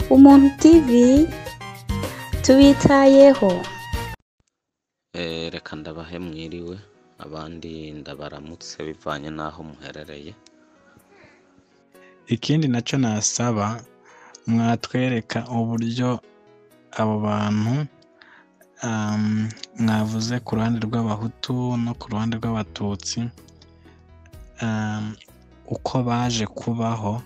Umuntu TV tubitayeho. Reka ndabahe mwiriwe, abandi ndabaramutse bivanye n'aho muherereye. Ikindi nacyo nasaba, mwatwereka uburyo abo bantu mwavuze ku ruhande rw'Abahutu no ku ruhande rw'Abatutsi, uko baje kubaho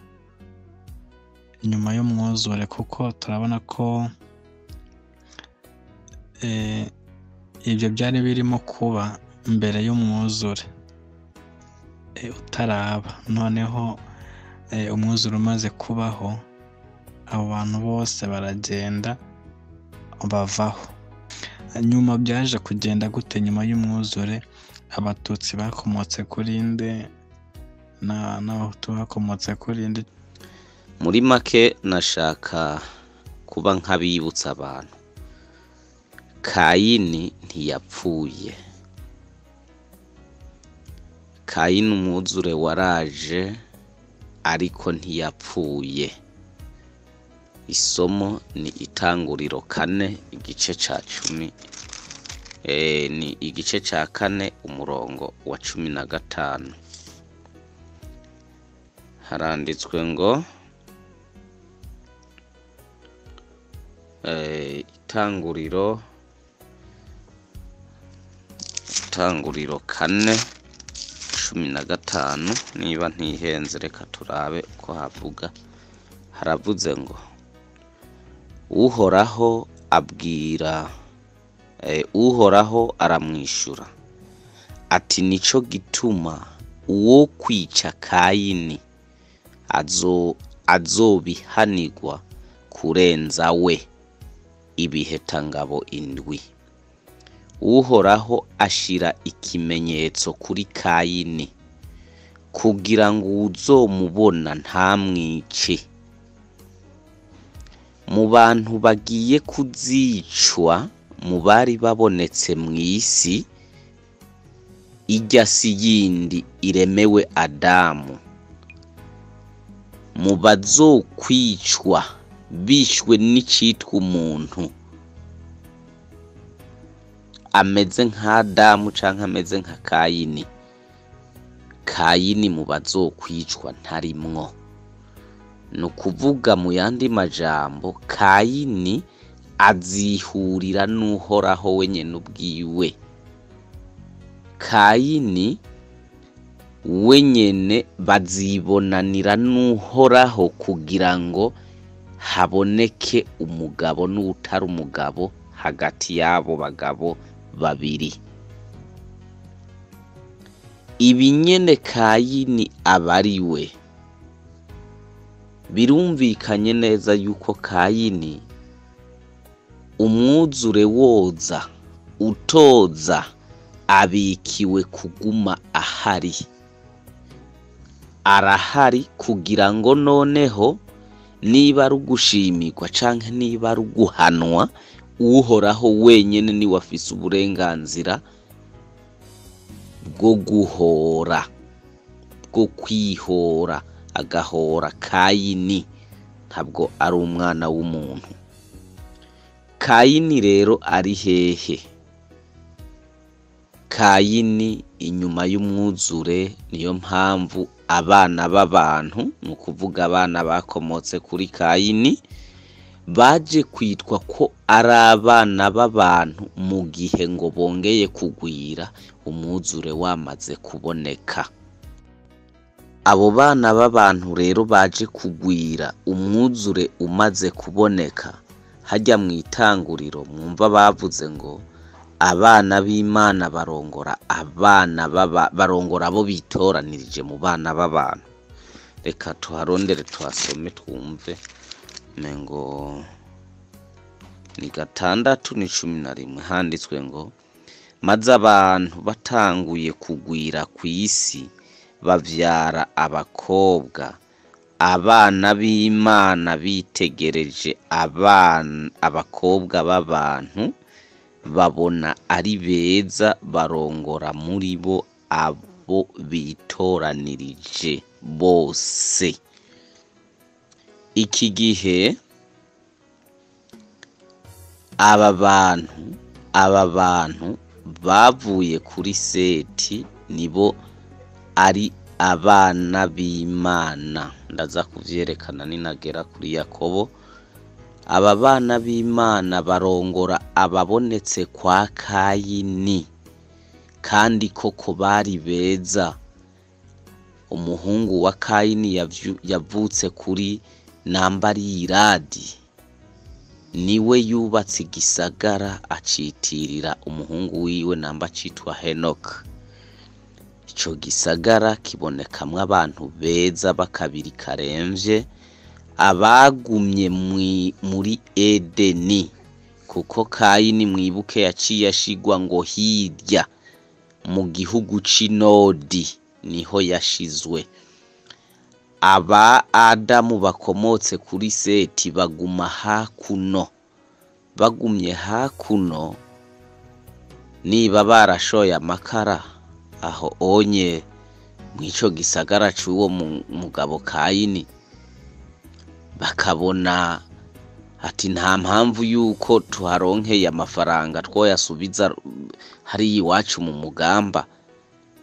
nyuma y'umwuzure, kuko turabona ko ibyo byari birimo kuba mbere y'umwuzure utaraba. Noneho umwuzure umaze kubaho, abo bantu bose baragenda bavaho. Nyuma byaje kugenda gute nyuma y'umwuzure? Abatutsi bakomotse kuri nde n'Abahutu bakomotse kuri nde? Muri make nashaka kuba nk'abibutsa abantu, Kayini ntiyapfuye. Kayini umwuzure waraje ariko ntiyapfuye. Isomo ni Itanguriro 4 igice ca 10, ni igice ca 4 umurongo wa 15. Haranditswe ngo Itanguriro 4 15, niba ntihenze reka turabe uko havuga. Haravuze ngo Uhoraho abwira Uhoraho aramwishura ati nico gituma uwo kwica Kayini azobihanirwa kurenza we ibihetangabo 7. Uhoraho ashira ikimenyetso kuri Kayini kugira ngo uzomubona ntamwice. Mu bantu bagiye kuzicwa mu bari babonetse mw'isi, irya si yindi iremewe Adamu, mu bazokwicwa bishwe n'icitwa umuntu ameze nka Adamu canke ameze nka Kayini, Kayini mu bazokwicwa ntarimwo. Ni ukuvuga mu yandi majambo, Kayini azihurira n'Uhoraho wenyene ubwiwe. Kayini wenyene bazibonanira n'Uhoraho kugira ngo haboneke umugabo n'uwutari umugabo hagati y'abo bagabo babiri. Ibi nyene Kayini aba ari we. Birumvikanye neza yuko Kayini umwuzure woza utoza abikiwe kuguma ahari. Arahari kugira ngo noneho niba ari ugushimirwa canke niba ari uguhanwa, Uhoraho wenyene niwe afise uburenganzira bwo guhora, bwo kwihora, agahora Kayini, ntabwo ari umwana w'umuntu. Kayini rero ari hehe? Kayini inyuma y'umwuzure, niyo mpamvu abana b'abantu, ni ukuvuga abana bakomotse kuri Kayini, baje kwitwa ko ari abana b'abantu mu gihe ngo bongeye kugwira umwuzure wamaze kuboneka. Abo bana b'abantu rero baje kugwira umwuzure umaze kuboneka, harya mw'itanguriro mwumva bavuze ngo abana b'Imana barongora abana barongora abo bitoranirije mu bana b'abantu. Reka tuharondere tuhasome twumve. Mengo ni 6 ni 11, handitswe ngo maze abantu batanguye kugwira kw'isi bavyara abakobwa, abana b'Imana bitegereje abakobwa b'abantu babona ari beza, barongora muri bo abo bitoranirije bose. Iki gihe Aba bantu bavuye kuri Seti nibo ari abana b'Imana. Ndaza kuvyerekana ninagera kuri Yakobo. Aba bana b'Imana barongora ababonetse kwa Kayini, kandi koko bari beza. Umuhungu wa Kayini yavutse kuri Nambariradi, niwe yubatse igisagara acitirira umuhungu wiwe namba citwa Henoka. Ico gisagara kibonekamwo abantu beza b'akabiri karemvye, abagumye muri Edeni, kuko Kayini mwibuke yaciye ashigwa ngo hirya mu gihugu c'Inodi niho yashizwe. Aba Adamu bakomotse kuri Seti baguma hakuno, bagumye hakuno niba barashoye amakara aho onye mw'ico gisagara c'uwo mugabo Kayini, bakabona ati nta mpamvu yuko tuharonkeye amafaranga twoyasubiza hariya iwacu mu mugamba,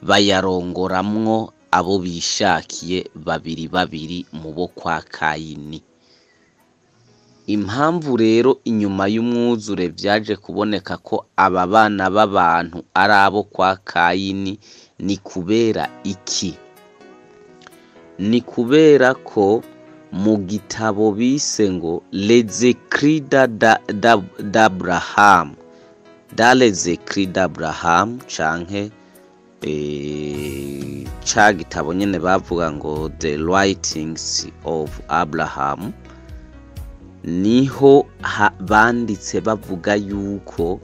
bayarongoramwo abo bishakiye babiri babiri mu bo kwa Kayini. Impamvu rero inyuma y'umwuzure vyaje kuboneka ko aba bana b'abantu ari abo kwa Kayini ni kubera iki? Ni kubera ko mu gitabo bise ngo Les Écrits d'Abraham, dans Les Écrits d'Abraham canke ca gitabo nyene bavuga ngo The Writings of Abraham, niho banditse bavuga yuko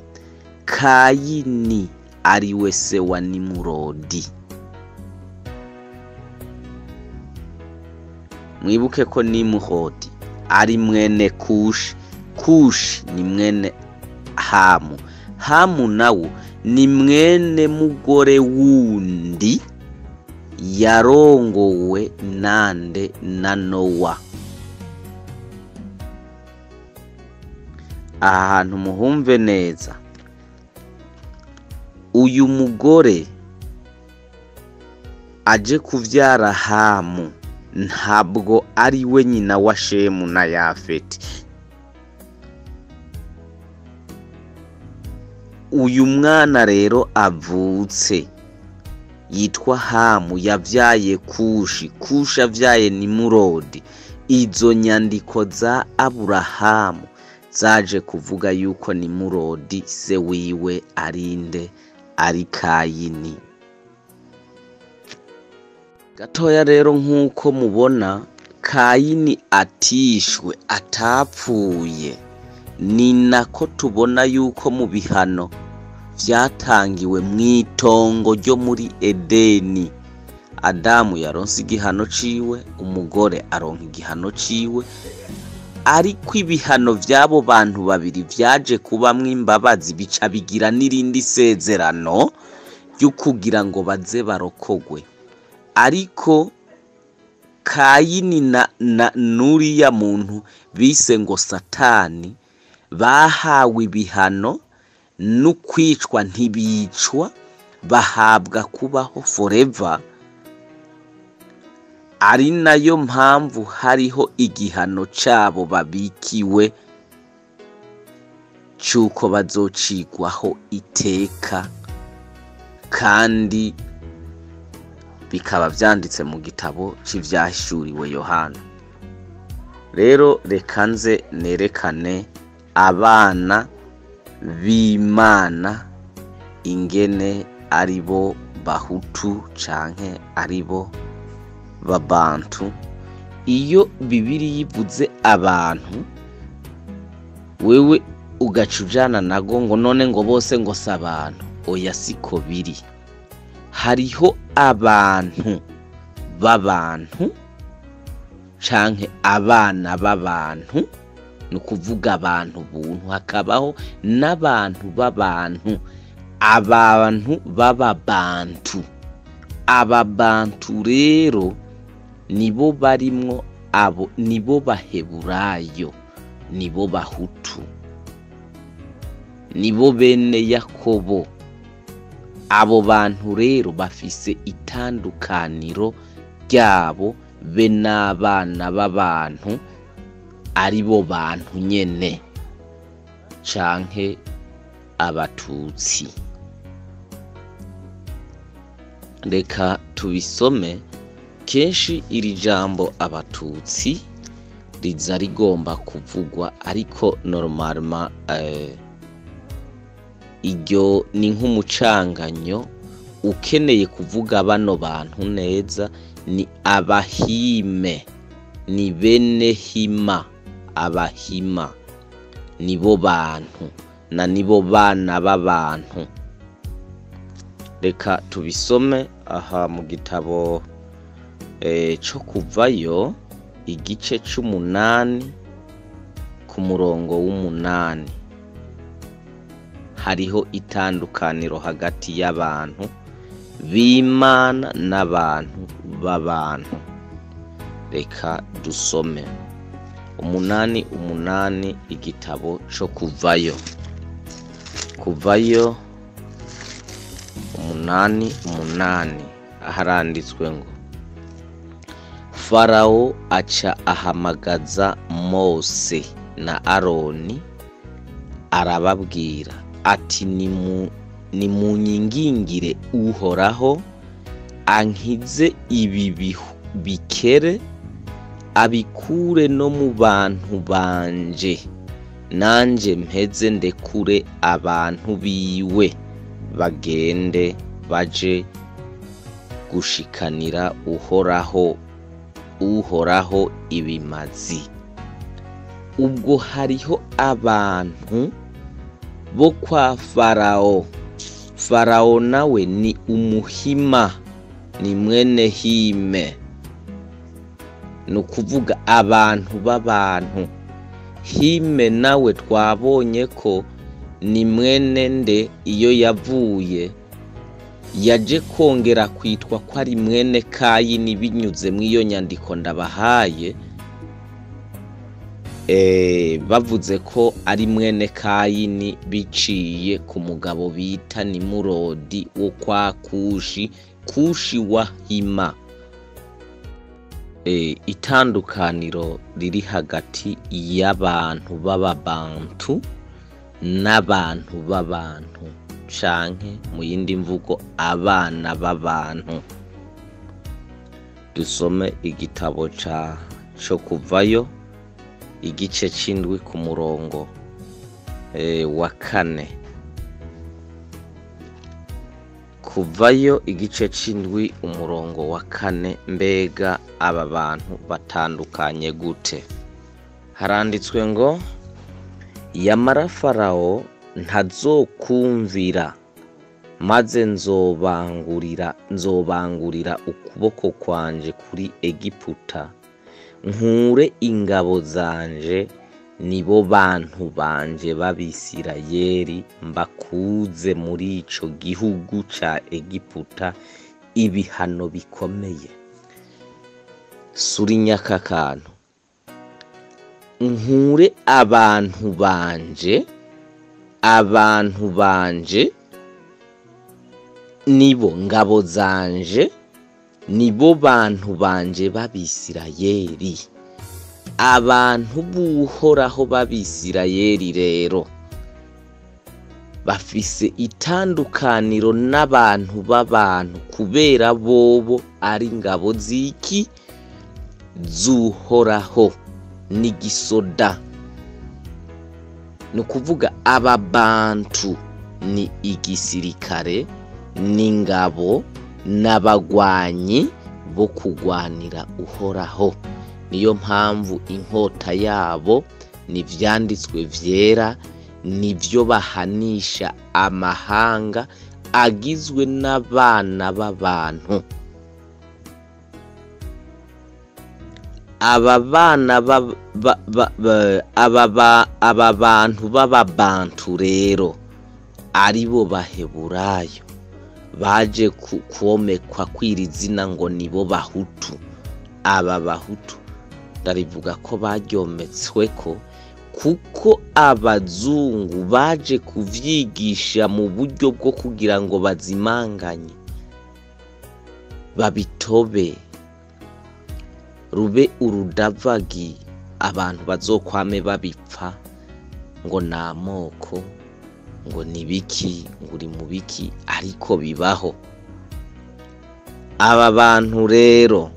Kayini ari we se wa Nimurodi. Mwibuke ko Nimurodi ari mwene Kushi, Kushi ni mwene Hamu, Hamu nawo ni mwene mugore wundi yarongowe nande? Na Nowa. Aha hantu muhumve neza, uyu mugore aje kuvyara Hamu ntabwo ari we nyina wa Shemu na Yafeti. Uyu mwana rero avutse yitwa Hamu, yavyaye Kushi, Kushi avyaye Nimurodi. Izo nyandiko za Aburahamu zaje kuvuga yuko Nimurodi se wiwe arinde? Ari Kayini. Gatoya rero nk'uko mubona Kayini atishwe, atapfuye, ni nako tubona yuko mu bihano vyatangiwe mw'itongo ryo muri Edeni, Adamu yaronse igihano ciwe, umugore aronka igihano ciwe, ariko ibihano vy'abo bantu babiri vyaje kubamwo imbabazi, bica bigira n'irindi sezerano ryo kugira ngo baze barokogwe. Ariko Kayini na nuriya muntu bise ngo Satani bahawe ibihano n'ukwicwa ntibicwa, bahabwa kubaho forever. Ari nayo mpamvu hariho igihano cabo babikiwe c'uko bazocigwaho iteka, kandi bikaba vyanditse mu gitabo c'ivyahishuriwe Yohana. Rero reka nze nerekane abana b'Imana ingene aribo Bahutu canke aribo Babantu. Iyo Bibiliya ivuze abantu, wewe ugaca ujana nago ngo none ngo bose ngo si abantu. Oya, siko biri. Hariho abantu b'abantu canke abana b'abantu, ni ukuvuga abantu buntu, hakabaho n'abantu b'abantu, abantu b'ababantu. Ababantu rero nibo barimwo abo, nibo Baheburayo, nibo Bahutu. nibo bene Yakobo. Abo bantu rero bafise itandukaniro ryabo be n'abana b'abantu, aribo bantu nyene canke abatutsi. Reka tubisome. Kenshi iri jambo abatutsi riza rigomba kuvugwa, ariko normalement iryo ni nk'umucanganyo. Ukeneye kuvuga bano bantu neza ni abahime, ni bene Hima. Abahima nibo bantu na nibo bana b'abantu. Reka tubisome aha mu gitabo co Kuvayo, igice c'umunani ku murongo w'8. Hariho itandukaniro hagati y'abantu b'Imana n'abantu b'abantu. Reka dusome 8:8, igitabo co Kuvayo. Kuvayo 8:8, haranditswe ngo: Farawo aca ahamagaza Mose na Aroni, arababwira ati: Nimunyingingire Uhoraho ankize ibi bikere, abikure no mu bantu banje, nanje mpeze ndekure abantu biwe bagende baje gushikanira Uhoraho ibimazi. Ubwo hariho abantu bo kwa Farawo. Farawo nawe ni umuhima, ni mwene Hime, ni ukuvuga abantu b'abantu. Hime nawe twabonye ko ni mwene nde? Iyo yavuye yaje kongera kwitwa ko ari mwene Kayini binyuze mw'iyo nyandiko ndabahaye. Bavuze ko ari mwene Kayini biciye ku mugabo bita Nimurodi wo kwa Kushi, Kushi wa Hima. Itandukaniro riri hagati y'abantu b'ababantu n'abantu b'abantu, canke mu yindi mvugo abana b'abantu. Dusome igitabo co Kuvayo, igice c'indwi ku murongo wa 4. Kuvayo igice c'indwi umurongo wa 4. Mbega aba bantu batandukanye gute? Haranditswe ngo: Yamara Farawo ntazokumvira, maze nzobangurira ukuboko kwanje kuri Egiputa, nkure ingabo zanje, nibo bantu banje b'Abisirayeli, mbakuze muri ico gihugu ca Egiputa ibihano bikomeye. Surinya aka kantu: nkure abantu banje, abantu banje nibo ngabo zanje, nibo bantu banje b'Abisirayeli. Abantu b'Uhoraho b'Abisirayeli rero bafise itandukaniro n'abantu b'abantu, kubera bobo ari ingabo z'iki? Z'Uhoraho, n'igisoda. Ni ukuvuga aba bantu ni igisirikare, n'ingabo, n'abagwanyi bo kugwanira Uhoraho. Niyo mpamvu inkota yabo ni ivyanditswe vyera, nivyo bahanisha amahanga agizwe n'abana b'abantu. Aba bana aba bantu b'ababantu rero aribo Baheburayo baje kwomekwa kw'iri zina ngo nibo Bahutu. Aba Bahutu ndarivuga ko baryometsweko Kuko abazungu baje kuvyigisha mu buryo bwo kugira ngo bazimanganye, babitobe, rube urudavagi, abantu bazokwame babipfa ngo namoko, ngo nibiki, ngo uri mu biki, ariko bibaho. Aba bantu rero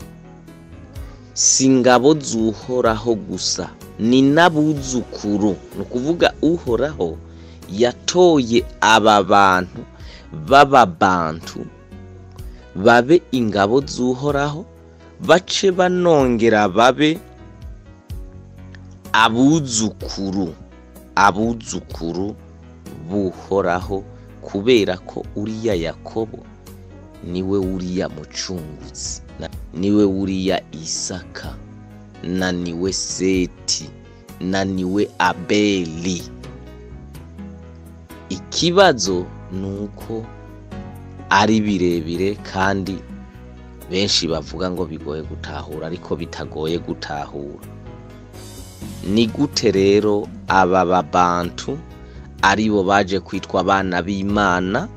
si ingabo z'Uhoraho gusa, ni n'abuzukuru. Ni ukuvuga Uhoraho yatoye aba bantu b'ababantu babe ingabo z'Uhoraho, bace banongera babe abuzukuru, abuzukuru b'Uhoraho, kubera ko uriya Yakobo niwe uriya mucunguzi, niwe uriya Isaka, na niwe Seti, na niwe Abeli. Ikibazo nuko ari birebire kandi benshi bavuga ngo bigoye gutahura, ariko bitagoye gutahura. Ni gute rero aba babantu aribo baje kwitwa abana b'Imana,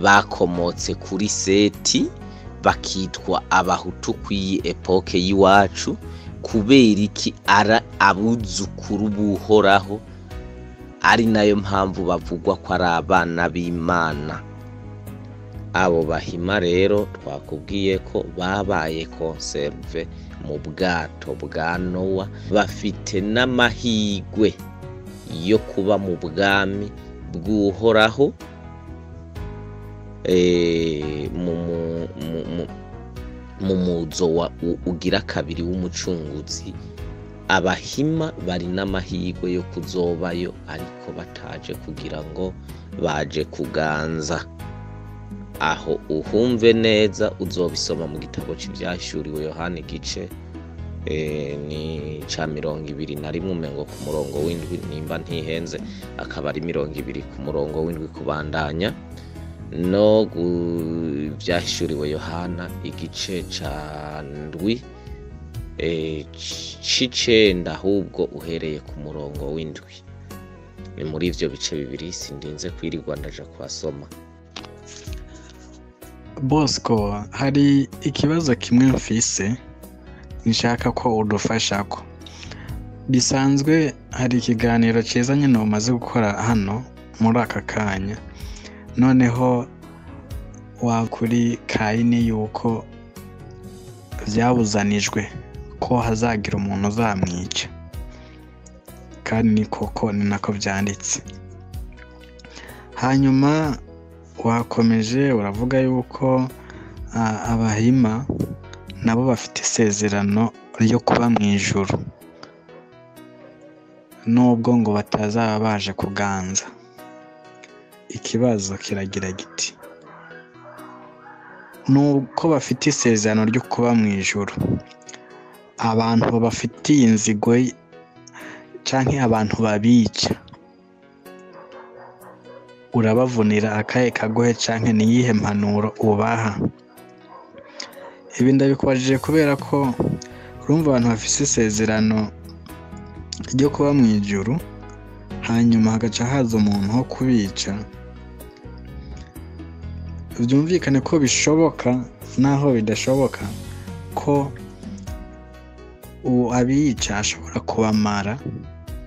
bakomotse kuri Seti, bakitwa abahutu kw'iyi epoke y'iwacu? Kubera iki ara abuzukuru b'Uhoraho, ari nayo mpamvu bavugwa ko ari abana b'Imana? Abo bahima rero twakubwiye ko babaye conserve mu bwato bwa Nowa, bafite n'amahigwe yo kuba mu bwami bw'Uhoraho, mu muzo ugira kabiri w'umucunguzi. Abahima bari n'amahirwe yo kuzobayo, ariko bataje kugira ngo baje kuganza. Aho uhumve neza uzobisoma mu gitabo c'Ivyahishuriwe Yohana igice ni ca 21, umengo ku murongo w'indwi, nimba ntihenze akaba ari 20 ku murongo w'indwi kubandanya, no Ivyahishuriwe Yohana igice ca ndwi, c'icenda ahubwo uhereye ku murongo w'indwi. Ni muri ivyo bice bibiri, sindinze kwirirwa ndaja kuhasoma. Bosco, hari ikibazo kimwe mfise nshaka ko udufashako. Bisanzwe hari ikiganiro ciza nyene umaze gukora hano muri aka kanya, noneho wa kuri Kayini yuko vyabuzanijwe ko hazagira umuntu uzamwica, kandi ni koko ni nako vyanditse. Hanyuma wakomeje uravuga yuko abahima nabo bafite isezerano ryo kuba mu ijuru, nubwo ngo batazaba baje kuganza. Ikibazo kiragira giti: nuko bafite isezerano ryo kuba mu ijuru, abantu babafitiye inzigo canke abantu babica, urabavunira akahe kagohe canke niyihe mpanuro ubaha? Ibi ndabikubajije kubera ko urumva abantu bafise isezerano ryo kuba mu ijuru, hanyuma hagaca haza umuntu wo kubica. Byumvikane ko bishoboka naho bidashoboka ko uwo abica ashobora kubamara,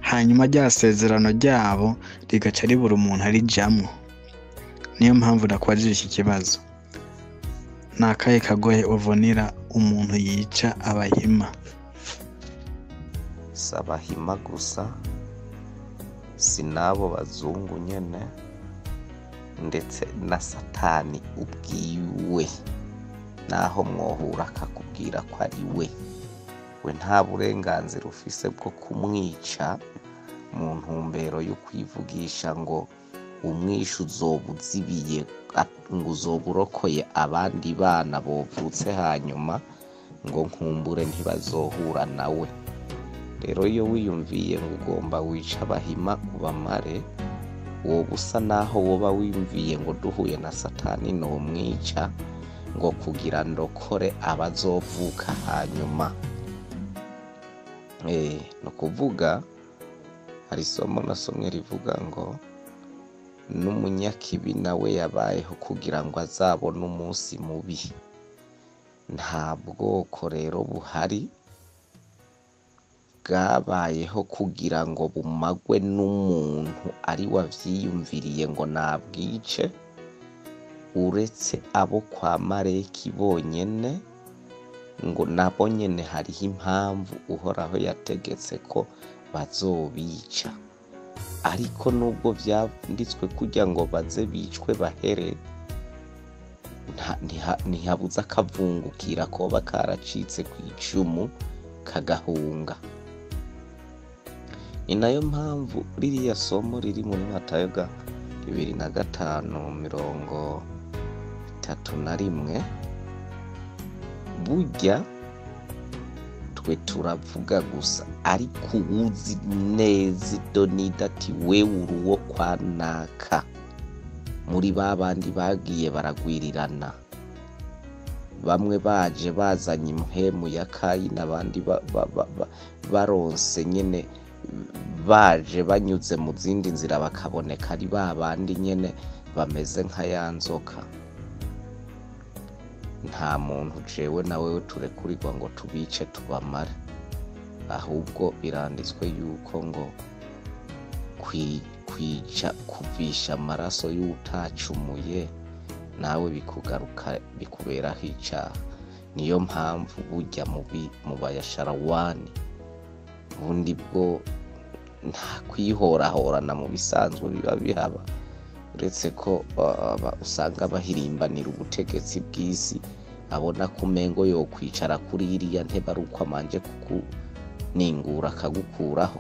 hanyuma rya sezerano ryabo rigaca ribura umuntu arijamwo. Niyo mpamvu nakubajije iki kibazo: ni akahe kagohe uvunira umuntu yica abahima? Si abahima gusa, si n'abo bazungu nyene, ndetse na Satani ubwiwe, naho mwohura akakubwira ko ari we, we nta burenganzira ufise bwo kumwica mu ntumbero yo kwivugisha ngo umwishe uzoba uzibiye, ngo uzoba urokoye abandi bana bovutse hanyuma, ngo nkumbure ntibazohura nawe. Rero iyo wiyumviye ngo ugomba wica abahima ubamare, woba usa naho woba wiyumviye ngo duhuye na Satani nomwica ngo kugira ndokore abazovuka hanyuma. Ni ukuvuga Hari isomo nasomye rivuga ngo n'umunyakibi nawe yabayeho kugira ngo azabone umunsi mubi. Nta bwoko rero buhari bwabayeho kugira ngo bumagwe n'umuntu ari we avyiyumviriye ngo nabwice, uretse abo kwa Mareki bonyene, ngo nabo nyene hariho impamvu Uhoraho yategetse ko bazobica. Ariko nubwo vyanditswe kugira ngo baze bicwe bahere, ntihabuze akavungukira koba karacitse kw'icumu kagahunga. Ni nayo mpamvu ririya somo riri muri Matayo ga 25:31, burya twe turavuga gusa, ariko uwuzi neza idonida ati wewe uri uwo kwa naka, muri ba bandi bagiye baragwirirana, bamwe baje bazanye impwemu ya Kayini, abandi baronse nyene baje banyuze mu zindi nzira bakaboneka ari ba bandi nyene bameze nka ya nzoka. Nta muntu jewe na wewe turekurirwa ngo tubice tubamare, ahubwo biranditswe yuko ngo kwica kuvisha amaraso y'utacumuye nawe bikugaruka bikuberaho icaha. Niyo mpamvu burya mubi mu bayasharawani bundi bwo nta kwihorahorana mu bisanzwe biba bihaba, uretse ko usanga bahirimbanira ubutegetsi bw'isi, abona ko umengo yokwicara kuri iriya ntebe ari uko amanje kukuningura akagukuraho.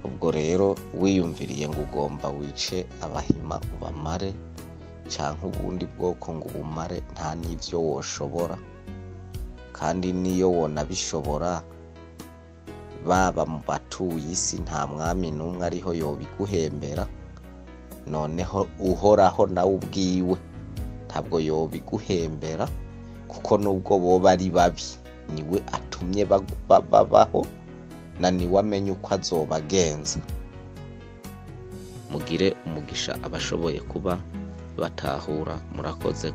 Ubwo rero wiyumviriye ngo ugomba wice abahima ubamare, canke ubundi bwoko ngo ubumare, nta n'ivyo woshobora, kandi niyo wonabishobora baba mu batuye isi nta mwami n'umwe ariho yobiguhembera. Noneho Uhoraho nawe ubwiwe ntabwo yobiguhembera, kuko nubwo boba ari babi niwe atumye babaho, na niwe amenye uko azobagenza. Mugire umugisha abashoboye kuba batahura. Murakoze.